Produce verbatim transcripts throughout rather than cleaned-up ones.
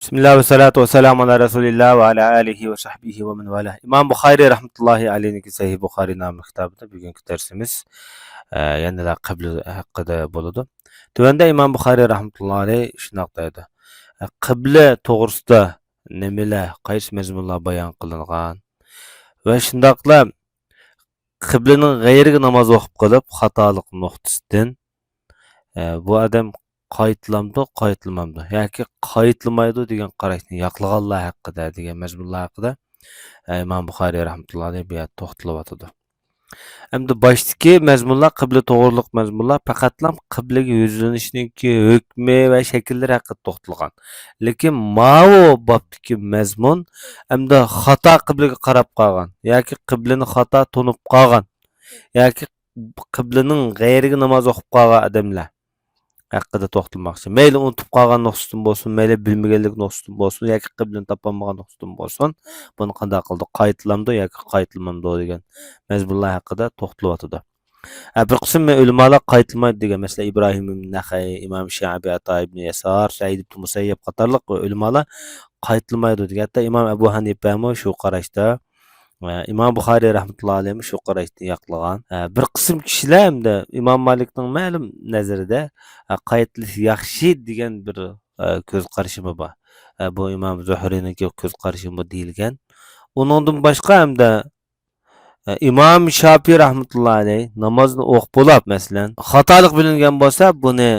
بىسمىللا ۋەسسالاتۇ ۋەسسالامۇ ئالا رەسۇلىللا ۋە ئالا ئالىھى ۋە سەھبىھى ۋە مەن ۋالا. ئىمام بۇخارىي رەھمەتۇللاھى ئەلەيھنىڭكى سەھىھ بۇخارىي ناملىق كىتابىدا بۈگۈنكى دەرسىمىز، ئە، يەنىلا قىبلە ھەققىدە بولىدۇ. تۆۋەندە ئىمام بۇخارىي رەھمەتۇللاھى ئەلەيھ شۇنداق دەيدۇ. ئە، قىبلە توغرىسىدا نېمىلەر، قايسى مەزمۇنلار بايان قىلىنغان؟ ۋە شۇنداقلا قىبلىنىڭ غەيرىگە ناماز ئوقۇپ قېلىپ، خاتالىق نۇقتىسىدىن، ئە، بۇ ئادەم قايتىلامدۇ، قايتىلمامدۇ ياكى قايتىلمايدۇ دېگەن قاراشنى ياقلىغانلار ھەققىدە دېگەن مەزمۇنلار ھەققىدە، ئە، ئىمام بۇخارىي رەھمەتۇللاھى ئەلەيھ بۇ يەردە توختىلىۋاتىدۇ. ئەمدى باشتىكى مەزمۇنلار، قىبلە توغرۇلۇق مەزمۇنلار پەقەتلا قىبلىگە يۈزلىنىشنىڭكى ھۆكمى ۋە شەكىللىرى ھەققىدە توختالغان. لېكىن ماۋۇ بابتىكى مەزمۇن ئەمدى خاتا قىبلىگە قاراپ قالغان ياكى قىبلىنى خاتا تونۇپ قالغان ياكى قىبلىنىڭ غەيرىگە ناماز ئوقۇپ قالغان ئادەملەر ھەققىدە توختالماقچى. مەيلى ئۇنتۇپ قالغان نۇقتىسىدىن بولسۇن، مەيلى بىلمىگەنلىك نۇقتىسىدىن بولسۇن ياكى قىبلىنى تاپالمىغان نۇقتىسىدىن بولسۇن، بۇنى قانداق قىلىدۇ؟ قايتىلامدۇ ياكى قايتىلمامدۇ دېگەن مەزمۇنلار ھەققىدە توختىلىۋاتىدۇ. ھە، بىر قىسىم ئۆلىمالار قايتىلمايدۇ دېگەن، مەسىلەن، ئىبراھىم ئىبن نەخەي، ئىمام شەئبى، ئاتا ئىبن يەسار، سەئىد ئىبن مۇسەييەب قاتارلىق ئۆلىمالار قايتىلمايدۇ دېگەن. ھەتتا ئىمام ئەبۇ ھەنىپەمۇ شۇ قاراشتا. ئە، ئىمام بۇخارىي رەھمەتۇللا ئەلەيھمۇ شۇ قاراشنى ياقلىغان. ئە، بىر قىسىم كىشىلەر ھەمدە ئىمام مالىكنىڭ مەلۇم نەزىرىدە، ئە، قايتىلىش ياخشى دېگەن بىر، ئە، كۆز قارىشىمۇ بار. ئە، بۇ ئىمام زۇھرىينىڭكى كۆز قارىشىمۇ دېيىلگەن. ئۇنىڭدىن باشقا ھەمدە، ئە، ئىمام شاپىي رەھمەتۇللا ئەلەيھ نامازنى ئوقۇپ بولاپ، مەسىلەن، خاتالىق بىلىنگەن بولسا، بۇنى،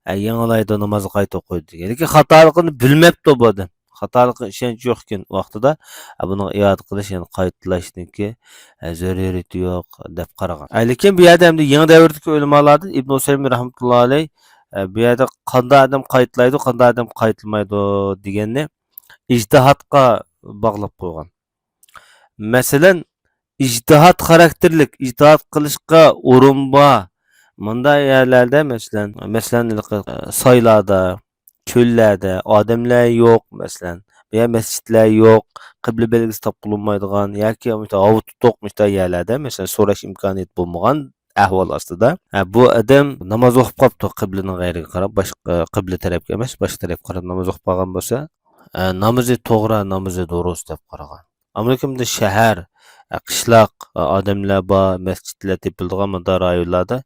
ئە، يېڭىلايدۇ، نامازغا قايتا ئوقۇيدۇ دېگەن. لېكىن خاتالىقىنى بىلمەپتۇ بۇ ئادەم. خاتالىققا ئىشەنچ يوق ئىكەن ۋاقتىدا، ئە، بۇنىڭغا ئىئادە قىلىش، يەنى قايتىلاشنىڭكى، ئە، زۆرۈرىيىتى يوق دەپ قارىغان. ئە، لېكىن بۇ يەردە ئەمدى يېڭى دەۋردىكى ئۆلىمالاردىن ئىبن ئۇسەيمىن رەھمەتۇللا ئەلەيھ، ئە، بۇ يەردە قانداق ئادەم قايتىلايدۇ، قانداق ئادەم قايتىلمايدۇ دېگەننى ئىجتىھادقا باغلاپ قويغان. مەسىلەن، ئىجتىھاد خاراكتېرلىك، ئىجتىھاد قىلىشقا ئورۇن بار مۇنداق يەرلەردە، مەسىلەن، مەسىلەن، ھېلىقى، ئە، سايلاردا، چۆللەردە، ئادەملەر يوق، مەسىلەن، يا مەسچىتلەر يوق، قىبلە بەلگىسى تاپقىلى بولمايدىغان ياكى ھاۋا تۇتۇق مۇشۇنداق يەرلەردە، مەسىلەن، سوراش ئىمكانىيىتى بولمىغان ئەھۋال ئاستىدا، ھە، بۇ ئادەم ناماز ئوقۇپ قاپتۇ، قىبلىنىڭ غەيرىگە قاراپ، باشقا، قىبلە تەرەپكە ئەمەس، باشقا تەرەپكە قاراپ ناماز ئوقۇپ قالغان بولسا، ئە، نامىزى توغرا، نامىزى دۇرۇس دەپ قارىغان. ئامېرىكىمىزدا شەھەر، ئە، قىشلاق، ئە، ئادەملەر بار، مەسچىتلەر تېپىلىدىغان مۇنداق رايونلاردا،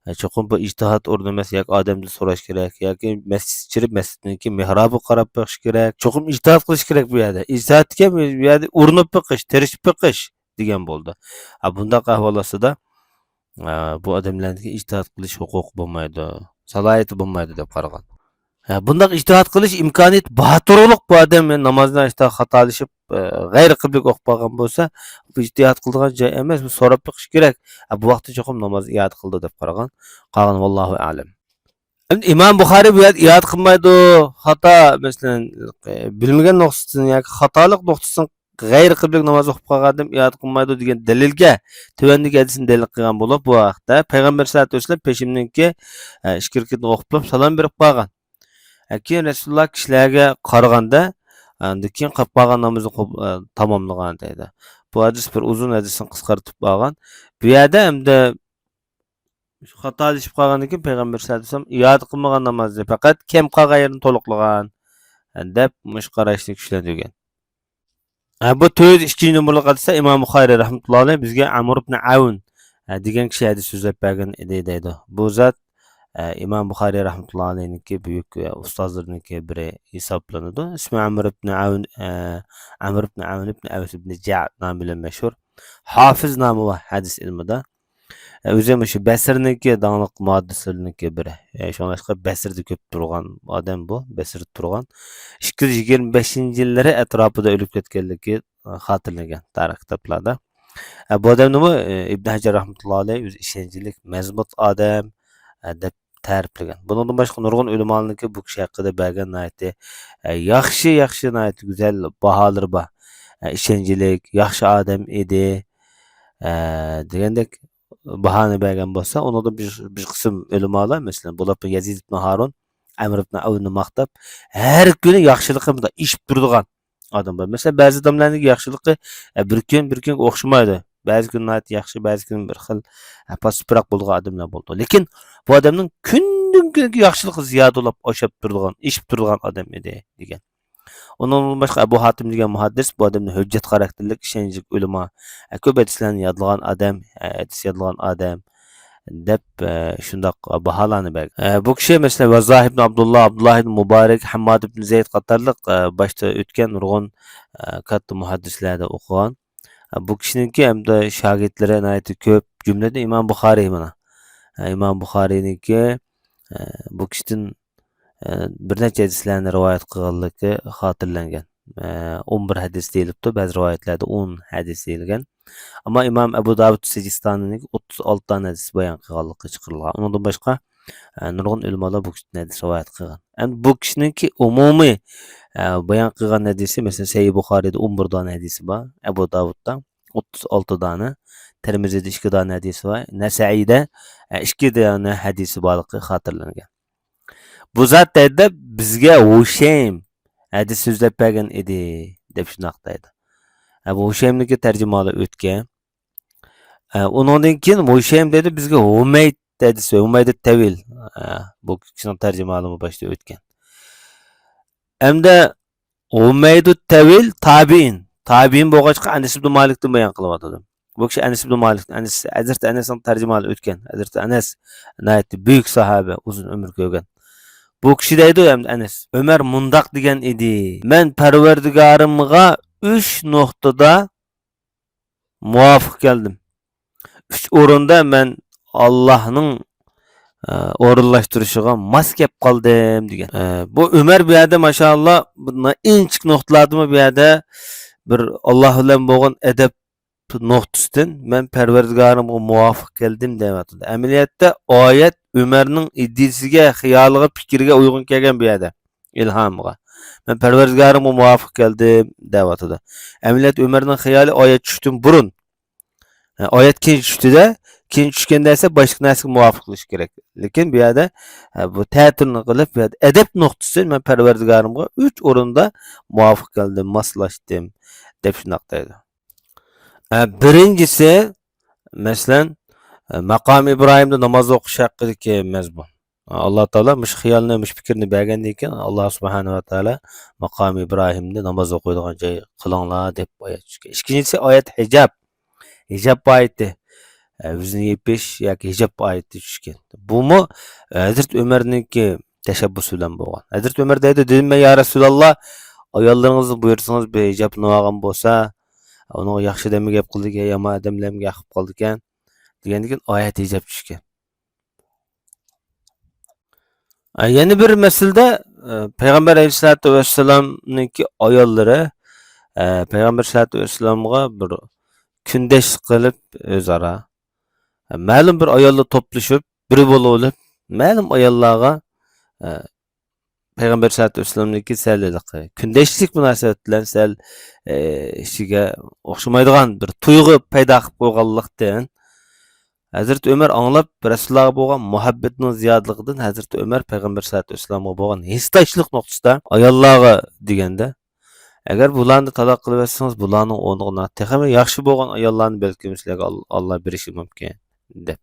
ئە، چوقۇم بۇ ئىجتىھات ئورنى ئەمەس، ياكى ئادەمدىن سوراش كېرەك، ياكى مەسچىت ئىچىدە مەسچىتنىڭكى مېھرابىغا قاراپ بېقىش كېرەك. چوقۇم ئىجتىھات قىلىش كېرەك بۇ يەردە. ئىجتىھات دېگەن بۇ يەردە ئۇرۇنۇپ بېقىش، تىرىشىپ بېقىش دېگەن بولىدۇ. ھە، بۇنداق ئەھۋال ئاستىدا، ئە، بۇ ئادەملەرنىڭكى ئىجتىھات قىلىش ھوقۇقى بولمايدۇ، سالاھىيىتى بولمايدۇ دەپ قارىغان. ھە، بۇنداق ئىجتىھات قىلىش ئىمكانىيىتى بار تۇرۇقلۇق بۇ ئادەم نامازنى ئىشتا خاتالىشىپ، ئە، غەيرىي قىبلىگە ئوقۇپ قالغان بولسا، بۇ ئىجتىھات قىلىدىغان جاي ئەمەس، بۇ سوراپ بېقىش كېرەك. ھە، بۇ ۋاقىتتا چوقۇم ناماز ئىئادە قىلىدۇ دەپ قارىغان. قالغىنى ۋاللاھۇ ئەلەم. ئەمدى ئىمام بۇخارىي بۇ يەردە ئىئادە قىلمايدۇ، خاتا، مەسىلەن، ئە، بىلمىگەن نۇقتىسىدىن ياكى خاتالىق نۇقتىسىدىن غەيرىي قىبلىگە ناماز ئوقۇپ قالغان ئادەم ئىئادە قىلمايدۇ دېگەن دەلىلگە تۆۋەندىكى ھەدىسنى دەلىل قىلغان بولۇپ، بۇ ھەقتە پەيغەمبەر سەللەللاھۇ ئەلەيھى ۋەسەللەم پېشىمنىڭكى، ئە، ئىككى رەكەتنى ئوقۇپلا سالام بېرىپ قالغان. ئە، كېيىن رەسۇلۇللا كىشىلەرگە قارىغاندا، ئاندىن كېيىن قىلىپ قالغان نامىزىنى قوب-، ئە، تاماملىغان دەيدۇ. بۇ ھەدىس بىر ئۇزۇن ھەدىسنى قىسقارتىپ قالغان. بۇ يەردە ئەمدى شۇ خاتالىشىپ قالغاندىن كېيىن پەيغەمبەر سەللەللاھۇ ئەلەيھى ۋەسەللەم ئىئادە قىلمىغان نامازنى پەقەت كەم قالغان يېرىنى تولۇقلىغان، دەپ مۇشۇ قاراشنى كۈچلەندۈرگەن. ھە، بۇ تۆت يۈز ئىككىنچى نومۇرلۇق ھەدىستە ئىمام بۇخارىي رەھمەتۇللاھى ئەلەيھ بىزگە ئەمر ئىبن ئەۋن، ھە، دېگەن كىشى ھەدىس سۆزلەپ بەرگەن ئىدى دەيدۇ. بۇ زات، ئە، ئىمام بۇخارىي رەھمەتۇللاھى ئەلەيھنىڭكى بۈيۈك، ئە، ئۇستازلىرىنىڭكى بىرى ھېسابلىنىدۇ. ئىسمى ئەمر ئىبن ئەۋن، ئە، ئەمر ئىبن ئەۋن ئىبن ئەۋس ئىبن جەئد نامى بىلەن مەشھۇر. ھافىز نامى بار ھەدىس ئىلمىدا. ئۆزى مۇشۇ بەسرىنىڭكى داڭلىق مۇھەددىسلىرىنىڭكى بىرى. شۇڭلاشقا بەسرىدە كۆپ تۇرغان ئادەم بۇ، بەسرىدە تۇرغان. ئىككى يۈز يىگىرمە بەشىنچى يىللىرى ئەتراپىدا ئۆلۈپ كەتكەنلىكى، ئە، خاتىرىلەنگەن تارىخ كىتابلاردا. ئە، بۇ ئادەمنىمۇ، ئە، ئىبن ھەجەر رەھمەتۇللا ئەلەيھ ئۆزى ئىشەنچلىك، مەزمۇت ئادەم، ئە، دەپ تەرىپلىگەن. بۇنىڭدىن باشقا نۇرغۇن ئۆلىمالارنىڭكى بۇ كىشى ھەققىدە بەرگەن ناھايىتى، ئە، ياخشى، ياخشى، ناھايىتى گۈزەل باھالىرى بار. ئە، ئىشەنچلىك، ياخشى ئادەم ئىدى، ئە، دېگەندەك باھانى بەرگەن بولسا، ئۇنىڭدا بىر، بىر قىسىم ئۆلىمالار، مەسىلەن، بولۇپمۇ يەزىد ئىبن ھارۇن، ئەمر ئىبن ئەۋننى ماختاپ، ھەر كۈنى ياخشىلىقى مۇنداق ئېشىپ تۇرىدىغان ئادەم بار. مەسىلەن، بەزى ئادەملەرنىڭ ياخشىلىقى، ئە، بىر كۈن، بىر كۈنگە ئوخشىمايدۇ. بەزى كۈنى ناھايىتى ياخشى، بەزى كۈنى بىر خىل، ئە، پاسسىپراق بولىدىغان ئادەملەر بولىدۇ. لېكىن بۇ ئادەمنىڭ كۈندىن كۈنگە ياخشىلىقى زىيادىلاپ، ئاشاپ تۇرىدىغان، ئېشىپ تۇرىدىغان ئادەم ئىدى، دېگەن. ئۇنىڭدىن باشقا ئەبۇ ھاتىم دېگەن مۇھەددىس بۇ ئادەمنى ھۆججەت خاراكتېرلىك ئىشەنچلىك ئۆلىما، ئە، كۆپ ھەدىسلەرنى يادلىغان ئادەم، ئە، ھەدىس يادلىغان ئادەم دەپ، ئە، شۇنداق باھالارنى بەرگەن. ئە، بۇ كىشى، مەسىلەن، ۋەززاھ ئىبن ئابدۇللا، ئابدۇللا ئىبن مۇبارەك، ھەمماد ئىبن زەيد قاتارلىق، ئە، باشتا ئۆتكەن نۇرغۇن، ئە، كاتتا مۇھەددىسلەردە ئوقۇغان. ئە، بۇ كىشىنىڭكى ھەمدە شاگىرتلىرى ناھايىتى كۆپ، جۈملىدىن ئىمام بۇخارىي مانا. ئە، ئىمام بۇخارىينىڭكى، ئە، بۇ كىشىدىن، ئە، بىر نەچچە ھەدىسلەرنى رىۋايەت قىلغانلىقى خاتىرىلەنگەن. ئە، ئون بىر ھەدىس دېيىلىپتۇ، بەزى رىۋايەتلەردە ئون ھەدىس دېيىلگەن. ئەمما ئىمام ئەبۇ داۋۇد سىجىستانىنىڭكى ئوتتۇز ئالتە دانە ھەدىس بايان قىلغانلىقى چىقىرىلغان. ئۇنىڭدىن باشقا، ئە، نۇرغۇن ئۆلىمالار بۇ كىشىدىن ھەدىس رىۋايەت قىلغان. ئەمدى بۇ كىشىنىڭكى ئومۇمىي، ئە، بايان قىلغان ھەدىسى، مەسىلەن، سەھىھ بۇخارىيدا ئون بىر دانە ھەدىسى بار، ئەبۇ داۋۇدتا ئوتتۇز ئالتە دانە، تىرمىزىدە ئىككى دانە ھەدىسى بار، نەسەئىيدە، ئە، ئىككى دانە ھەدىسى بارلىقى خاتىرىلەنگەن. بۇ زات دەيدۇ، بىزگە ھۇشەيم ھەدىس سۆزلەپ بەرگەن ئىدى، دەپ شۇنداق دەيدۇ. ئە، بۇ ھۇشەيمنىڭكى تەرجىمىھالى ئۆتكەن. ئە، ئۇنىڭدىن كېيىن ھۇشەيم دەيدۇ، بىزگە ھۇمەيد ھەدىس، ھۇمەيدۇت تەۋىل. ئە، بۇ كىشىنىڭ تەرجىمىھالىمۇ باشتا ئۆتكەن. ئەمدى ھۇمەيدۇت تەۋىل تابىئىن. تابىئىن بولغاچقا، ئەنەس ئىبن مالىكتىن بايان قىلىۋاتىدۇ. بۇ كىشى ئەنەس ئىبن مالىك، ئەنەس، ھەزرىتى ئەنەسنىڭ تەرجىمىھالى ئۆتكەن. ھەزرىتى ئەنەس ناھايىتى بۈيۈك ساھابە، ئۇزۇن ئۆمۈر كۆرگەن. بۇ كىشى دەيدۇ، ئەمدى ئەنەس، ئۆمەر مۇنداق دېگەن ئىدى: مەن پەرۋەردىگارىمغا ئۈچ نۇقتىدا مۇۋاپىق كەلدىم. ئۈچ ئورۇندا مەن ئاللاھنىڭ، ئە، ئورۇنلاشتۇرۇشىغا ماس كەپ قالدىم، دېگەن. ئە، بۇ ئۆمەر بۇ يەردە، ماشائاللا، بۇ ئىنچىكە نۇقتىلاردىمۇ بۇ يەردە بىر ئاللا بىلەن بولغان ئەدەپ نۇقتىسىدىن مەن پەرۋەردىگارىمغا مۇۋاپىق كەلدىم دەۋاتىدۇ. ئەمەلىيەتتە ئايەت ئۆمەرنىڭ ئىدىيىسىگە، خىيالىغا، پىكرىگە ئۇيغۇن كەلگەن بۇ يەردە. ئىلھامىغا. مەن پەرۋەردىگارىمغا مۇۋاپىق كەلدىم دەۋاتىدۇ. ئەمەلىيەتتە ئۆمەرنىڭ خىيالى ئايەت چۈشتىن بۇرۇن. ھە، ئايەت كېيىن چۈشتىدە، كېيىن چۈشكەندە ئەسە باشقا نەرسىگە مۇۋاپىقلىشىش كېرەك. لېكىن بۇ يەردە، ھە، بۇ تەتۈرنى قىلىپ، بۇ يەردە ئەدەپ نۇقتىسىدىن مەن پەرۋەردىگارىمغا ئۈچ ئورۇندا مۇۋاپىق كەلدىم، ماسلاشتىم، دەپ شۇنداق دەيدۇ. ھە، بىرىنچىسى، مەسىلەن، ماقام ئىبراھىمدا ناماز ئوقۇش ھەققىدىكى مەزمۇن. ئاللا تائالا مۇشۇ خىيالنى، مۇشۇ پىكىرنى بەرگەندىن كېيىن، ئاللا سۇبھانەھۇ ۋە تائالا ماقام ئىبراھىمنى ناماز ئوقۇيدىغان جاي قىلىڭلار دەپ ئايەت چۈشكەن. ئىككىنچىسى ئايەت ھىجاب. ھىجاب ئايىتى. ئە، يۈزنى يېپىش ياكى ھىجاب ئايىتى چۈشكەن. بۇمۇ، ئە، ھەزرىتى ئۆمەرنىڭكى تەشەببۇسى بىلەن بولغان. ھەزرىتى ئۆمەر دەيدۇ، دېدىم مەن، يا رەسۇلاللا، ئاياللىرىڭىزنى بۇيرۇسىڭىز بىر ھىجابنى ئالغان بولسا، ئۇنىڭغا ياخشى دەممە گەپ قىلدىكەن، يامان ئادەملەرگە قىلىپ قالىدىكەن، دېگەندىن كېيىن ئايەت ھىجاب چۈشكەن. ئە، يەنە بىر مەسىلىدە، ئە، پەيغەمبەر ئەلەيھىسسالاتۇ ۋەسسالامنىڭكى ئاياللىرى، ئە، پەيغەمبەر ئەلەيھىسسالاتۇ ۋەسسالامغا بىر كۈندەشلىك قىلىپ ئۆزئارا، ئە، مەلۇم بىر ئاياللار توپلىشىپ، بىر بولۇۋېلىپ، مەلۇم ئاياللارغا، ئە، پەيغەمبەر ئەلەيھىسسالاتۇ ۋەسسالامنىڭكى سەل ھېلىقى كۈندەشلىك مۇناسىۋەت بىلەن سەل، ئە، ئىچىگە ئوخشىمايدىغان بىر تۇيغۇ پەيدا قىلىپ قويغانلىقتىن، ھەزرىتى ئۆمەر ئاڭلاپ، رەسۇلۇللاھقا بولغان مۇھەببىتىنىڭ زىيادىلىقىدىن ھەزرىتى ئۆمەر پەيغەمبەر سەللەللاھۇ ئەلەيھى ۋەسەللەمگە بولغان ھېسداشلىق نۇقتىسىدا ئاياللارغا دېگەندە، ئەگەر بۇلارنى تالاق قىلىۋەتسىڭىز، بۇلارنىڭ ئورنىغا تېخىمۇ ياخشى بولغان ئاياللارنى بەلكىم سىلەرگە ئال-، ئاللا بېرىشى مۇمكىن، دەپ.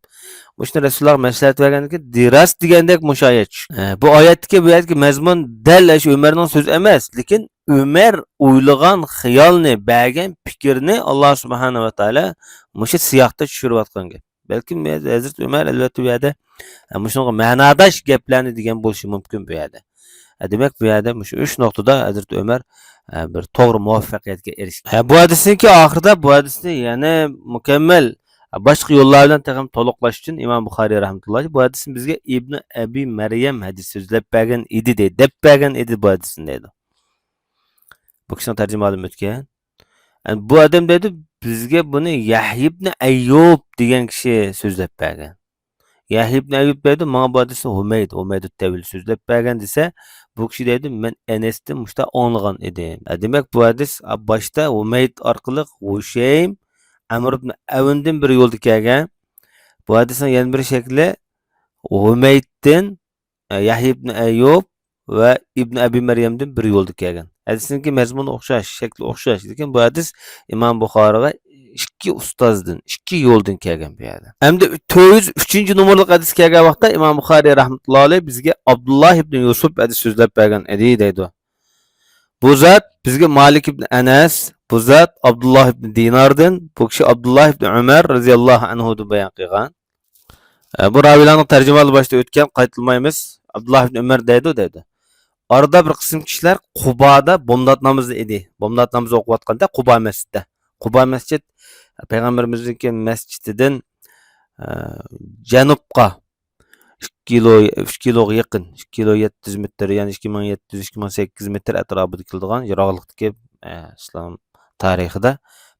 مۇشۇنى رەسۇلۇللاھقا مەسلىھەت بەرگەندىن كېيىن، دىراس دېگەندەك مۇشۇ ئايەت چۈش-، ئە، بۇ ئايەتتىكى، بۇ يەردىكى مەزمۇن دەل ئاشۇ ئۆمەرنىڭ سۆزى ئەمەس، لېكىن ئۆمەر ئويلىغان خىيالنى، بەرگەن پىكىرنى ئاللا سۇبھانەھۇ ۋە تائالا مۇشۇ سىياقتا چۈشۈرۈۋاتقان گەپ. بەلكىم ھەزرىتى ئۆمەر، ئەلۋەتتە، بۇ يەردە، ئە، مۇشۇنىڭغا مەناداش گەپلەرنى دېگەن بولۇشى مۇمكىن بۇ يەردە. ئە، دېمەك، بۇ يەردە مۇشۇ ئۈچ نۇقتىدا ھەزرىتى ئۆمەر، ئە، بىر توغرا مۇۋەپپەقىيەتكە ئېرىشكەن. ئە، بۇ ھەدىسنىڭكى ئاخىرىدا بۇ ھەدىسنى يەنە مۇكەممەل، ئە، باشقا يوللار بىلەن تېخىمۇ تولۇقلاش ئۈچۈن ئىمام بۇخارىي رەھمەتۇللاھى بۇ ھەدىسنى بىزگە ئىبنى ئەبى مەريەم ھەدىس سۆزلەپ بەرگەن ئىدى، دەپ بەرگەن ئىدى بۇ ھەدىسنى دەيدۇ. بۇ كىشىنىڭ تەرجىمىھالىمۇ ئۆتكەن. ئە، بۇ ئادەم دەيدۇ، بىزگە بۇنى يەھيا ئىبنى ئەييۇب دېگەن كىشى سۆزلەپ بەرگەن. يەھيا ئىبنى ئەييۇب دەيدۇ، ماڭا بۇ ھەدىسنى ھۇمەيد، ھۇمەيدۇت تەۋىل سۆزلەپ بەرگەن دېسە، بۇ كىشى دەيدۇ، مەن ئەنەستىن مۇشۇنداق ئاڭلىغان ئىدىم. ئە، دېمەك، بۇ ھەدىس، ئا، باشتا ھۇمەيد ئارقىلىق ھۇشەيم، ئەمر ئىبنى ئەۋندىن بىر يولدا كەلگەن. بۇ ھەدىسنىڭ يەنە بىر شەكلى ھۇمەيدتىن ئە، يەھيا ئىبنى ئەييۇب ۋە ئىبنى ئەبى مەريەمدىن بىر يولدا كەلگەن. ھەدىسنىڭكى مەزمۇنى ئوخشاش، شەكلى ئوخشاش، لېكىن بۇ ھەدىس ئىمام بۇخارىغا ئىككى ئۇستازدىن، ئىككى يولدىن كەلگەن بۇ يەردە. ئەمدى تۆت يۈز ئۈچىنچى نومۇرلۇق ھەدىس كەلگەن ۋاقىتتا ئىمام بۇخارىي رەھمەتۇللاھى ئەلەيھ بىزگە ئابدۇللاھ ئىبنى يۈسۈپ ھەدىس سۆزلەپ بەرگەن ئىدى دەيدۇ. بۇ زات بىزگە مالىك ئىبن ئەنەس، بۇ زات ئابدۇللا ئىبن دىناردىن، بۇ كىشى ئابدۇللا ئىبن ئۆمەر رەزىياللاھۇ ئەنھۇدىن بايان قىلغان. ئە، بۇ راۋىيلارنىڭ تەرجىمىھالى باشتا ئۆتكەن، قايتىلمايمىز. ئابدۇللا ئىبن ئۆمەر دەيدۇ، دەيدۇ. ئارىدا بىر قىسىم كىشىلەر قۇبادا بامدات نامىزى ئىدى. بامدات نامىزى ئوقۇۋاتقاندا قۇبا مەسچىتتە. قۇبا مەسچىت پەيغەمبىرىمىزنىڭكى مەسچىتىدىن، ئە، جەنۇبقا ئىككى كىلو، ئۈچ كىلوغا يېقىن، ئىككى كىلو يەتتە يۈز مېتىر، يەنى ئىككى مىڭ يەتتە يۈز، ئىككى مىڭ سەككىز يۈز مېتىر ئەتراپىدا كېلىدىغان يىراقلىقتىكى، ئە، ئىسلام تارىخىدا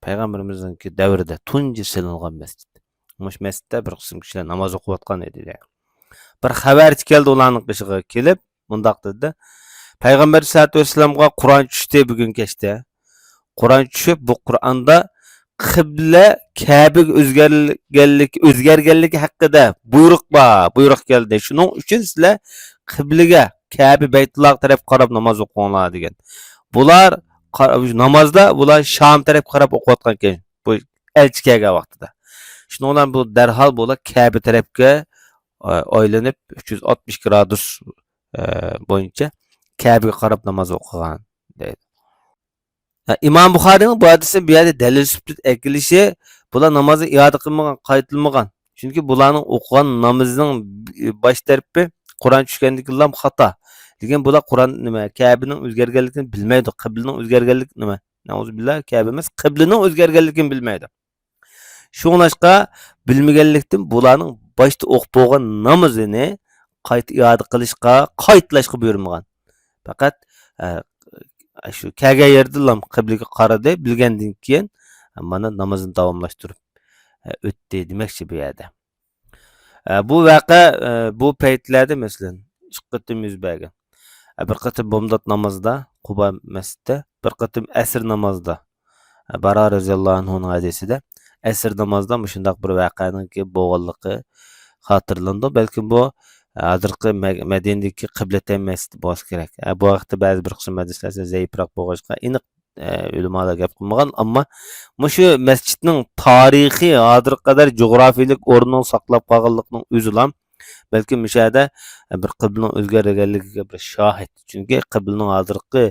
پەيغەمبىرىمىزنىڭكى دەۋرىدە تۇنجى سېلىنغان مەسچىت. مۇشۇ مەسچىتتە بىر قىسىم كىشىلەر ناماز ئوقۇۋاتقان ئىدى. بىر خەۋەرچى كەلدى ئۇلارنىڭ قېشىغا كېلىپ، مۇنداق دېدى: پەيغەمبەر ئەلەيھىسسالاتۇ ۋەسسالامغا قۇرئان چۈشتى بۈگۈن كەچتە. قۇرئان چۈشۈپ، بۇ قۇرئاندا قىبلە كەبىگە ئۆزگەرگەنلىك، ئۆزگەرگەنلىكى ھەققىدە بۇيرۇق بار، بۇيرۇق كەلدى. شۇنىڭ ئۈچۈن سىلەر قىبلىگە، كەبە بەيتۇللاغا تەرەپ قاراپ ناماز ئوقۇڭلار دېگەن. بۇلار قا-، نامازدا بۇلار شام تەرەپكە قاراپ ئوقۇۋاتقان ئىكەن، بۇ ئەلچى كەلگەن ۋاقتىدا. شۇنىڭ بىلەن بۇ دەرھال بۇلار كەبە تەرەپكە، ئا-، ئايلىنىپ، ئۈچ يۈز ئاتمىش گرادۇس، ئە، بويىچە كەبىگە قاراپ ناماز ئوقۇغان دەيدۇ. ھە، ئىمام بۇخارىينىڭ بۇ ھەدىسنى بۇ يەردە دەلىل سۈپىتىدە ئەكېلىشى، بۇلار نامازنى ئىئادە قىلمىغان، قايتىلىمىغان. چۈنكى بۇلارنىڭ ئوقۇغان نامىزىنىڭ باش تەرىپى قۇرئان چۈشكەندىكىنلا خاتا. لېكىن بۇلار قۇرئان نېمە، كەبىنىڭ ئۆزگەرگەنلىكىنى بىلمەيدۇ. قىبلىنىڭ ئۆزگەرگەنلىكى نېمە؟ نەئۇزۇبىللا، كەبە ئەمەس، قىبلىنىڭ ئۆزگەرگەنلىكىنى بىلمەيدۇ. شۇڭلاشقا بىلمىگەنلىكتىن بۇلارنىڭ باشتا ئوقۇپ بولغان نامىزىنى قايتا ئىئادە قىلىشقا، قايتىلاشقا بۇيرۇمىغان. پەقەت، ئە، شۇ كەلگەن يېرىدىلا قىبلىگە قارىدى، بىلگەندىن كېيىن، مانا، نامىزىنى داۋاملاشتۇرۇپ، ئە، ئۆتتى دېمەكچى بۇ يەردە. ئە، بۇ ۋەقە، ئە، بۇ پەيتلەردە، مەسىلەن، ئىككى قېتىم يۈز بەرگەن. ئە، بىر قېتىم بامدات نامازدا قۇبا مەسچىتتە، بىر قېتىم ئەسىر نامازدا، ئە، بارا رەزىياللاھۇ ئەنھۇنىڭ ھەدىسىدە ئەسىر نامازدا مۇشۇنداق بىر ۋەقەنىڭكى بولغانلىقى خاتىرىلىنىدۇ. بەلكىم بۇ، ئە، ھازىرقى مە-، مەدىنىدىكى قىبلىتەين مەسچىتى بولسا كېرەك. ئە، بۇ ھەقتە بەزى بىر قىسىم ھەدىسلەر زەئىپراق بولغاچقا، ئېنىق ئە، ئۆلىمالار گەپ قىلمىغان، ئەمما مۇشۇ مەسچىتنىڭ تارىخىي ھازىرغا قەدەر جۇغراپىيىلىك ئورنىنىڭ ساقلاپ قالغانلىقىنىڭ ئۆزىلا، بەلكىم مۇشۇ يەردە بىر قىبلىنىڭ ئۆزگەرگەنلىكىگە بىر شاھىت. چۈنكى قىبلىنىڭ ھازىرقى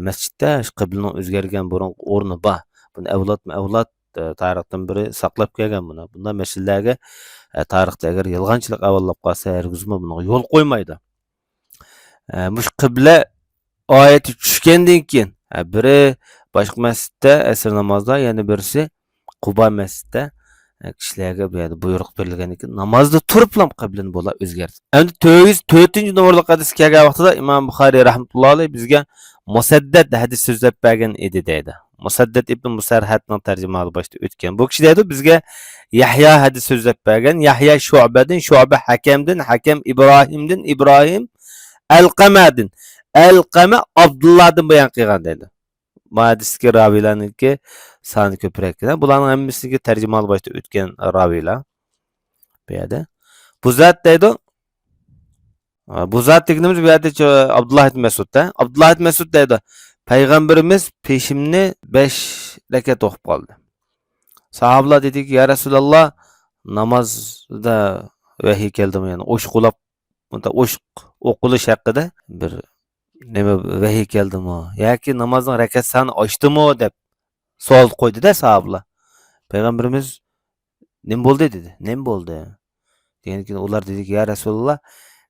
مەسچىتتە شۇ قىبلىنىڭ ئۆزگەرگەن بۇرۇنقى ئورنى بار. بۇنى ئەۋلادمۇ ئەۋلاد، ئە، تارىختىن بېرى ساقلاپ كەلگەن بۇنى. بۇنداق مەسىلىلەرگە، ئە، تارىختا ئەگەر يالغانچىلىق ئەۋلەپ قالسا، ھەرگىزمۇ بۇنىڭغا يول قويمايدۇ. ئە، مۇشۇ قىبلە ئايىتى چۈشكەندىن كېيىن، ئە، بىرى باشقا مەسچىتتە ئەسىر نامازدا، يەنە بىرسى قۇبا مەسچىتتە، ئە، كىشىلەرگە بۇ يەردە بۇيرۇق بېرىلگەندىن كېيىن نامازدا تۇرۇپلا قىبلىنى بۇلار ئۆزگەرتتى. ئەمدى تۆت يۈز تۆتىنچى نومۇرلۇق ھەدىسكە كەلگەن ۋاقتىدا ئىمام بۇخارىي رەھمەتۇللاھى ئەلەيھ بىزگە مۇسەددەد ھەدىس سۆزلەپ بەرگەن ئىدى دەيدۇ. مۇسەددەد ئىبن مۇسەرھەدنىڭ تەرجىمىھالى باشتا ئۆتكەن. بۇ كىشى دەيدۇ، بىزگە يەھيا ھەدىس سۆزلەپ بەرگەن. يەھيا شۇبەدىن، شۇبە ھەكەمدىن، ھەكەم ئىبراھىمدىن، ئىبراھىم ئەلقەمەدىن، ئەلقەمە ئابدۇللادىن بايان قىلغان دەيدۇ. بۇ ھەدىستىكى راۋىيلارنىڭكى سانى كۆپرەك. بۇلارنىڭ ھەممىسىنىڭكى تەرجىمىھالى باشتا ئۆتكەن راۋىيلار. بۇ يەردە بۇ زات دەيدۇ. بۇ زات دېگىنىمىز بۇ يەردە چۆ-، ئابدۇللا ئىبن مەسئۇد دە. ئابدۇللا ئىبن مەسئۇد دەيدۇ، پەيغەمبىرىمىز پېشىمنى بەش رەكەت ئوقۇپ قالدى. ساھابىلار دېدىكى، يا رەسۇلاللا، نامازدا ۋەھىي كەلدىمۇ؟ يەنى ئوشۇق ئولاپ، بۇنداق ئوشۇق ئوقۇلۇش ھەققىدە بىر نېمە ۋەھىي كەلدىمۇ؟ ياكى نامازنىڭ رەكەت سانى ئاشتىمۇ؟ دەپ سوئال قويدى-دە ساھابىلار. پەيغەمبىرىمىز نېمە بولدى؟ دېدى. نېمە بولدى؟ دېگەندىن كېيىن ئۇلار دېدىكى، يا رەسۇلاللا،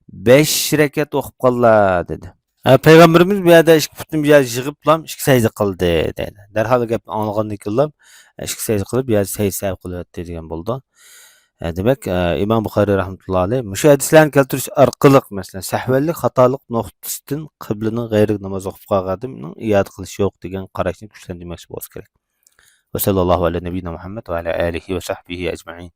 بەش رەكەت ئوقۇپ قاللا، دېدى. ھە، پەيغەمبىرىمىز بۇ يەردە ئىككى پۇتىنى بۇ يەرگە يىغىپلا ئىككى سەجدە قىلدى، دەيدۇ. دەرھال گەپنى ئاڭلىغاندىن كېيىنلا ئىككى سەجدە قىلىپ، بۇ يەردە سەجدە سەھۋ قىلىۋەتتى دېگەن بولىدۇ. ھە، دېمەك، ئە، ئىمام بۇخارىي رەھمەتۇللا ئەلەيھ مۇشۇ ھەدىسلەرنى كەلتۈرۈش ئارقىلىق، مەسىلەن، سەھۋەنلىك، خاتالىق نۇقتىسىدىن قىبلىنىڭ غەيرىگە ناماز ئوقۇپ قالغان ئادەمنىڭ ئىئادە قىلىشى يوق دېگەن قاراشنى كۈچلەندۈرمەكچى بولسا كېرەك. ۋەسەللاللاھۇ ئەلە نەبىييىنا مۇھەممەد ۋە ئەلە ئالىھى ۋە سەھبىھى ئەجمەئىن.